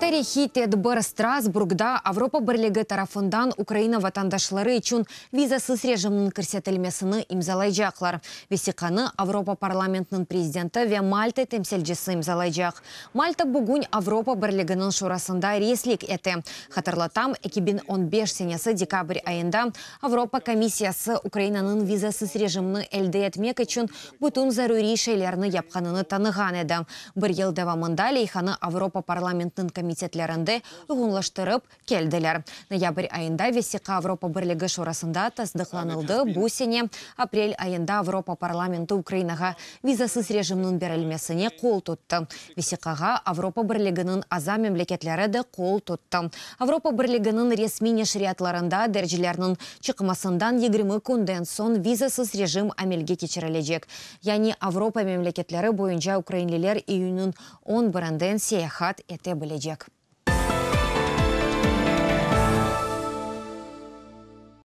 Tarihiy tedbir Strasburgda Avropa Birligi tarafından Ukraina vatandaşları içün vizasız rejimniñ kirsetilmesini imzalaycaqlar. Vesiqanı Avropa Parlamentiniñ prezidenti ve Malta temsilcisi imzalaycaq. Malta bugün Avropa Birliginiñ Şurasında reislik ete. Hatırlatam, 2015 senesi dekabr ayında Avropa komissiyası Ukrainanıñ vizasız rejimni elde etmek içün bütün zaruriy şeylerni yapqanını tanığan edi. Bir yıl devamında leyhanı Avropa Parlamentiniñ komitetlerinde uyğunlaştırıp keldiler. Noyabr ayında vesiqa Avropa Birligi Şurasında tasdıqlanıldı. Bu sene aprel ayında Avropa Parlamenti Ukrainağa vizasız rejimniñ berilmesine qol tuttı. Vesiqağa Avropa Birliginiñ aza memleketleri de qol tuttı. Avropa Birliginiñ resmiy neşriyatlarında derclerniñ çıqmasından 20 künden soñ vizasız rejim amelge keçirilecek. Yani Avropa memleketleri boyunca ukrainliler iyünniñ 11-inden seyahat ete bilecek.